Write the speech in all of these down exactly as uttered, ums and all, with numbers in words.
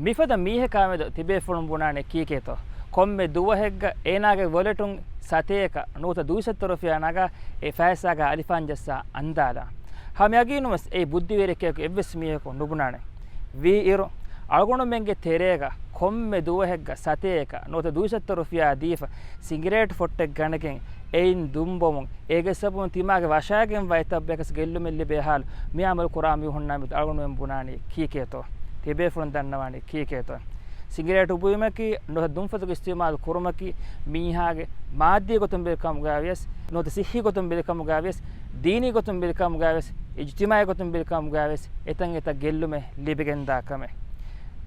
މިފަދަ މީހަކާމެދު ތިބޭފުޅުން ބުނާނެ ކީކޭތޯ؟ ކޮންމެ ދުވަހެއްގަ އޭނާގެ ވޮލެޓުން ސަތޭކަ ނުވަތަ ދުއިސައްތަ ރުފިޔާ ނަގާ އެ ފައިސާގަ އަލިފާން ޖައްސާ އަންދާލާ. ހަމަ ޔަގީނުންވެސް އެއީ ބުއްދިވެރިއެކޭ އެއްވެސް މީހަކު ނުބުނާނެ. ވީއިރު، އަޅުގަނޑުމެންގެ ތެރޭގަ ކޮންމެ ދުވަހެއްގަ ސަތޭކަ ނުވަތަ ދުއިސައްތަ ރުފިޔާ ދީފަ ސިނގިރޭޓް ފޮއްޓެއް ގަނެގެން އެއިން ދުންބޮމުން އޭގެ ސަބަބުން ތިމާގެ ވަށާގެންވާ އެތައް ބަޔަކަސް ގެއްލުމެއް ލިބޭ ހާލު މި އަމަލު ކުރާ މީހުންނާ މެދު އަޅުގަނޑުމެން ބުނާނީ ކީކޭތޯ؟ ތިބޭފުޅުން ދަންނަވާނީ ކީކޭތޯ؟ ސިނގިރޭޓު ބުއިމަކީ ނުވަތަ ދުންފަތުގެ އިސްތިޢުމާލު ކުރުމަކީ މީހާގެ މާއްދީ ގޮތުން ބެލިކަމުގައިވިޔަސް ނުވަތަ ޞިއްޙީ ގޮތުން ބެލިކަމުގައިވިޔަސް ދީނީ ގޮތުން ބެލިކަމުގައިވިޔަސް އިޖްތިމާޢީ ގޮތުން ބެލިކަމުގައިވިޔަސް އެތަން އެތައް ގެއްލުމެއް ލިބިގެންދާ ކަމެއް.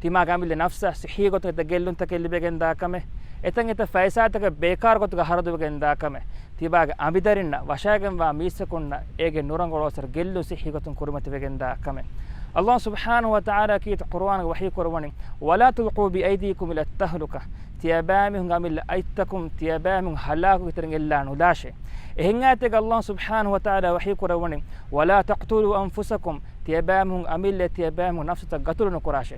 ތިމާގެ އަމިއްލަ ނަފްސަށް ޞިއްޙީ ގޮތުން އެތައް ގެއްލުންތަކެއް ލިބިގެންދާ ކަމެއް. އެތަން އެތައް ފައިސާތަކެއް ބޭކާރު ގޮތުގަ ހަރަދުވެގެންދާ ކަމެއް. ތިބާގެ އަނބިދަރިންނަށް ވަށާގެންވާ މީސްތަކުންނަށް އޭގެ ނުރަނގަޅު އަސަރު ގެއްލުން ޞިއްޙީ ގޮތުން ކުރިމަތިވެގެންދާ ކަމެއް. ﷲ ސުބްޙާނަހޫ ވަތަޢާލާ ކީރިތި ޤުރުއާނުގަ ވަޙީ ކުރައްވަނީ، "ولا تلقوا بأيديكم إلى التهلكة." ތިޔަބައިމީހުންގެ އަމިއްލަ އަތްތަކުން ތިޔަބައިމީހުން ހަލާކުގެ ތެރެއިން އެއްލާ ނުލާށޭ. އެހެން އާޔަތެއްގަ ﷲ ސުބްޙާނަހޫ ވަތަޢާލާ ވަޙީ ކުރައްވަނީ، "ولا تقتلوا أنفسكم." ތިޔަބައިމީހުން އަމިއްލަ ތިޔަބައިމީހުން ނަފްސުތައް ގަތުލު ނުކުރާށޭ.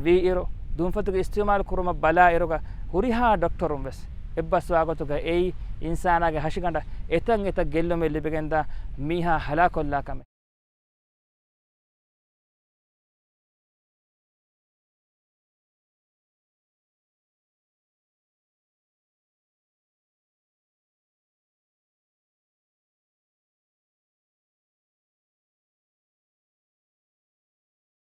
ވީއިރު، ދުންފަތުގެ އިސްތިޢުމާލު ކުރުމަށް ބަލާއިރުގަ ހުރިހާ ޑޮކްޓަރުން ވެސް އެއްބަސްވާ ގޮތުގަ އެއީ އިންސާނާގެ ހަށިގަނޑަށް އެތަން އެތައް ގެއްލުމެއް ލިބިގެންދާ މީހާ ހަލާކޮށްލާ ކަމެއް.